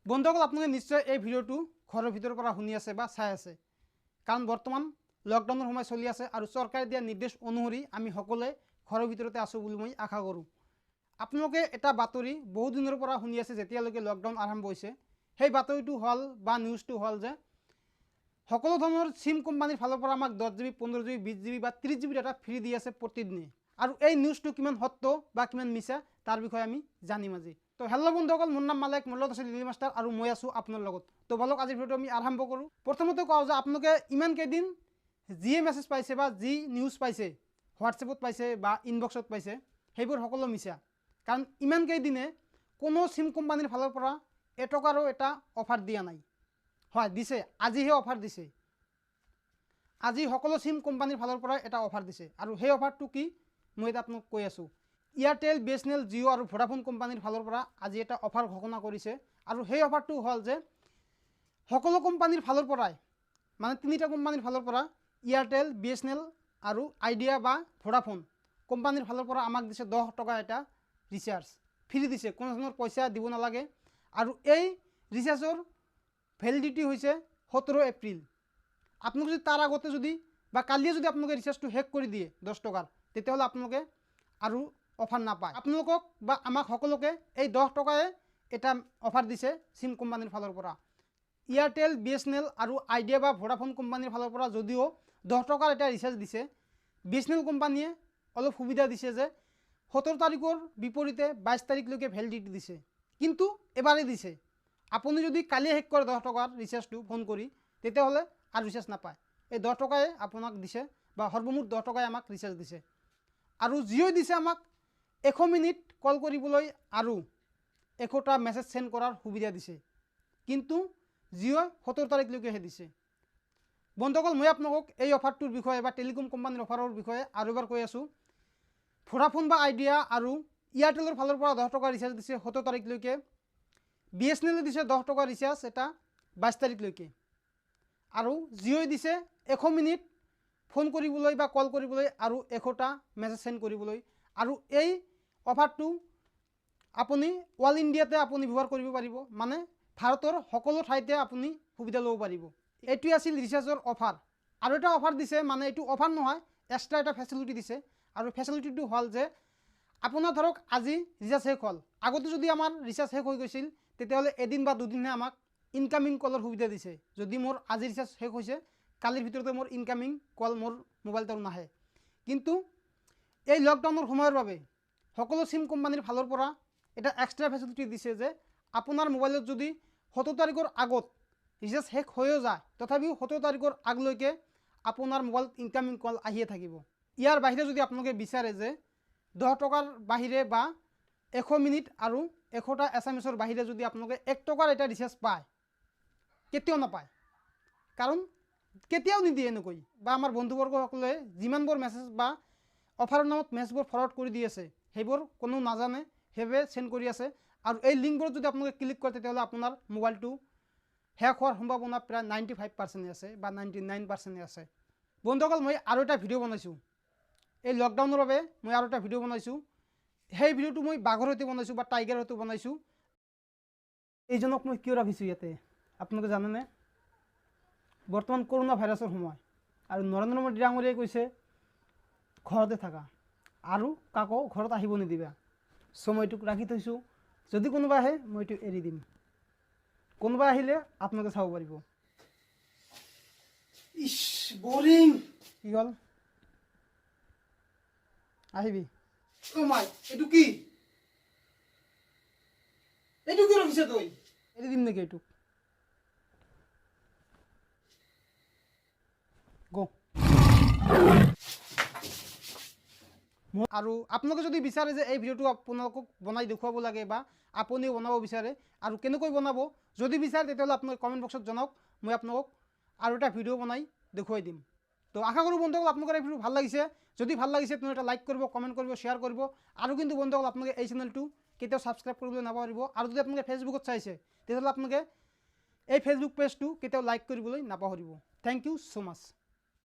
বন্ধুসকল, আপোনালোকে নিশ্চয় এই ভিডিঅ'টো ঘৰৰ ভিতৰৰ পৰা শুনি আছে বা চাই আছে, কাৰণ বৰ্তমান লকডাউনৰ সময় চলি আছে আৰু চৰকাৰে দিয়া নিৰ্দেশ অনুসৰি আমি সকলোৱে ঘৰৰ ভিতৰতে আছোঁ বুলি মই আশা কৰোঁ। আপোনালোকে এটা বাতৰি বহু দিনৰ পৰা শুনি আছে, যেতিয়ালৈকে লকডাউন আৰম্ভ হৈছে। সেই বাতৰিটো হ'ল বা নিউজটো হ'ল যে সকলো ধৰণৰ চিম কোম্পানীৰ ফালৰ পৰা আমাক 10 GB, 15 GB, 20 GB বা 30 জিবি ডাটা ফ্ৰী দি আছে প্ৰতিদিনে। আৰু এই নিউজটো কিমান সত্য বা কিমান মিছা তাৰ বিষয়ে আমি জানিম আজি। তো হেল্ল' বন্ধুসকল, মোৰ নাম মালেক, মোৰ লগত আছে লিলি মাষ্টাৰ আৰু মই আছোঁ আপোনাৰ লগত। তো বলক আজিৰ ভিডিঅ'টো আমি আৰম্ভ কৰোঁ। প্ৰথমতে কওঁ যে আপোনালোকে ইমান কেইদিন যিয়ে মেছেজ পাইছে বা যি নিউজ পাইছে, হোৱাটছএপত পাইছে বা ইনবক্সত পাইছে, সেইবোৰ সকলো মিছা। কাৰণ ইমান কেইদিনে কোনো চিম কোম্পানীৰ ফালৰ পৰা এটকাৰো এটা অফাৰ দিয়া নাই। হয় দিছে, আজিহে অফাৰ দিছে। আজি সকলো চিম কোম্পানীৰ ফালৰ পৰা এটা অফাৰ দিছে আৰু সেই অফাৰটো কি মই এতিয়া আপোনাক কৈ আছোঁ। এয়াৰটেল, BSNL, Jio আৰু ভোডাফোন কোম্পানীৰ ফালৰ পৰা আজি এটা অফাৰ ঘোষণা কৰিছে আৰু সেই অফাৰটো হ'ল যে সকলো কোম্পানীৰ ফালৰ পৰাই, মানে তিনিটা কোম্পানীৰ ফালৰ পৰা, এয়াৰটেল, BSNL আৰু আইডিয়া বা ভোডাফোন কোম্পানীৰ ফালৰ পৰা আমাক দিছে 10 টকা এটা ৰিচাৰ্জ ফ্ৰী দিছে, কোনো ধৰণৰ পইচা দিব নালাগে। আৰু এই ৰিচাৰ্জৰ ভেলিডিটি হৈছে 17 এপ্ৰিল। আপোনালোকে যদি তাৰ আগতে যদি বা কালিয়ে যদি আপোনালোকে ৰিচাৰ্জটো শেষ কৰি দিয়ে 10 টকাৰ, তেতিয়াহ'লে আপোনালোকে আৰু অফাৰ নাপায়। আপোনালোকক বা আমাক সকলোকে এই 10 টকায়ে এটা অফাৰ দিছে চিম কোম্পানীৰ ফালৰ পৰা। এয়াৰটেল, BSNL আৰু আইডিয়া বা ভোডাফোন কোম্পানীৰ ফালৰ পৰা যদিও 10 টকাৰ এটা ৰিচাৰ্জ দিছে, BSNL কোম্পানীয়ে অলপ সুবিধা দিছে যে 17 তাৰিখৰ বিপৰীতে 22 তাৰিখলৈকে ভেলিডিটি দিছে, কিন্তু এবাৰেই দিছে। আপুনি যদি কালিয়ে শেষ কৰে 10 টকাৰ ৰিচাৰ্জটো ফোন কৰি, তেতিয়াহ'লে আৰু ৰিচাৰ্জ নাপায়। এই 10 টকাই আপোনাক দিছে বা সৰ্বমুঠ 10 টকাই আমাক ৰিচাৰ্জ দিছে। আৰু জিঅ'ই দিছে আমাক 100 মিনিট কল কৰিবলৈ আৰু 100টা মেছেজ চেণ্ড কৰাৰ সুবিধা দিছে, কিন্তু জিঅ'ই 17 তাৰিখলৈকেহে দিছে। বন্ধুসকল, মই আপোনালোকক এই অফাৰটোৰ বিষয়ে বা টেলিকম কোম্পানীৰ অফাৰৰ বিষয়ে আৰু এবাৰ কৈ আছোঁ। ভোডাফোন বা আইডিয়া আৰু এয়াৰটেলৰ ফালৰ পৰা 10 টকা ৰিচাৰ্জ দিছে 17 তাৰিখলৈকে, BSNL দিছে 10 টকা ৰিচাৰ্জ এটা 22 তাৰিখলৈকে, আৰু জিঅ'ই দিছে 100 মিনিট ফোন কৰিবলৈ বা কল কৰিবলৈ আৰু 100টা মেছেজ চেণ্ড কৰিবলৈ। আৰু এই অফাৰটো আপুনি অল ইণ্ডিয়াতে আপুনি ব্যৱহাৰ কৰিব পাৰিব, মানে ভাৰতৰ সকলো ঠাইতে আপুনি সুবিধা ল'ব পাৰিব। এইটোৱে আছিল ৰিচাৰ্জৰ অফাৰ। আৰু এটা অফাৰ দিছে, মানে এইটো অফাৰ নহয়, এক্সট্ৰা এটা ফেচিলিটি দিছে। আৰু ফেচিলিটিটো হ'ল যে আপোনাৰ ধৰক আজি ৰিচাৰ্জ শেষ হ'ল, আগতে যদি আমাৰ ৰিচাৰ্জ শেষ হৈ গৈছিল তেতিয়াহ'লে এদিন বা দুদিনহে আমাক ইনকামিং কলৰ সুবিধা দিছে। যদি মোৰ আজি ৰিচাৰ্জ শেষ হৈছে, কালিৰ ভিতৰতে মোৰ ইনকামিং কল মোৰ মোবাইলটো নাহে। কিন্তু এই লকডাউনৰ সময়ৰ বাবে সকলো চিম কোম্পানীৰ ফালৰ পৰা এটা এক্সট্ৰা ফেচিলিটি দিছে যে আপোনাৰ মোবাইলত যদি 17 তাৰিখৰ আগত ৰিচাৰ্জ শেষ হৈও যায়, তথাপিও 17 তাৰিখৰ আগলৈকে আপোনাৰ মোবাইলত ইনকামিং কল আহিয়ে থাকিব। ইয়াৰ বাহিৰে যদি আপোনালোকে বিচাৰে যে 10 টকাৰ বাহিৰে বা 100 মিনিট আৰু 100টা SMS-ৰ বাহিৰে যদি আপোনালোকে 1 টকাৰ এটা ৰিচাৰ্জ পায়, কেতিয়াও নাপায়, কাৰণ কেতিয়াও নিদিয়ে এনেকৈ। বা আমাৰ বন্ধুবৰ্গসকলে যিমানবোৰ মেছেজ বা অফাৰৰ নামত মেছেজবোৰ ফৰৱাৰ্ড কৰি দি আছে, সেইবোৰ কোনো নাজানে, সেইবাবে চেণ্ড কৰি আছে। আৰু এই লিংকবোৰত যদি আপোনালোকে ক্লিক কৰে, তেতিয়াহ'লে আপোনাৰ মোবাইলটো শেষ হোৱাৰ সম্ভাৱনা প্ৰায় 95% আছে বা 99% আছে। বন্ধুসকল, মই আৰু এটা ভিডিঅ' বনাইছোঁ এই লকডাউনৰ বাবে, মই আৰু এটা ভিডিঅ' বনাইছোঁ। সেই ভিডিঅ'টো মই বাঘৰ সৈতে বনাইছোঁ বা টাইগাৰৰ সৈতে বনাইছোঁ। এইজনক মই কিয় ৰাখিছোঁ ইয়াতে আপোনালোকে জানেনে? বৰ্তমান কৰোণা ভাইৰাছৰ সময় আৰু নৰেন্দ্ৰ মোদী ডাঙৰীয়াই কৈছে ঘৰতে থাকা আৰু কাকো ঘৰত আহিব নিদিবা। চ' মই এইটোক ৰাখি থৈছোঁ, যদি কোনোবা আহে মই এইটো এৰি দিম, কোনোবা আহিলে আপোনালোকে চাব পাৰিব। ইছ বৰিং, কি হ'ল? আহিবি। অ' মাই, এইটো কি? এইটো কিয় ৰাখিছ তই? এৰি দিম নেকি এইটোক? গ'। আৰু আপোনালোকে যদি বিচাৰে যে এই ভিডিঅ'টো আপোনালোকক বনাই দেখুৱাব লাগে বা আপুনিও বনাব বিচাৰে আৰু কেনেকৈ বনাব যদি বিচাৰে, তেতিয়াহ'লে আপোনালোকে কমেণ্ট বক্সত জনাওক, মই আপোনালোকক আৰু এটা ভিডিঅ' বনাই দেখুৱাই দিম। তো আশা কৰোঁ বন্ধুসকল আপোনালোকৰ এই ভিডিঅ' ভাল লাগিছে। যদি ভাল লাগিছে তেনেহ'লে এটা লাইক কৰিব, কমেণ্ট কৰিব, শ্বেয়াৰ কৰিব। আৰু কিন্তু বন্ধুসকল আপোনালোকে এই চেনেলটো কেতিয়াও ছাবস্ক্ৰাইব কৰিবলৈ নাপাহৰিব। আৰু যদি আপোনালোকে ফেচবুকত চাইছে, তেতিয়াহ'লে আপোনালোকে এই ফেচবুক পেজটো কেতিয়াও লাইক কৰিবলৈ নাপাহৰিব। Thank you so much.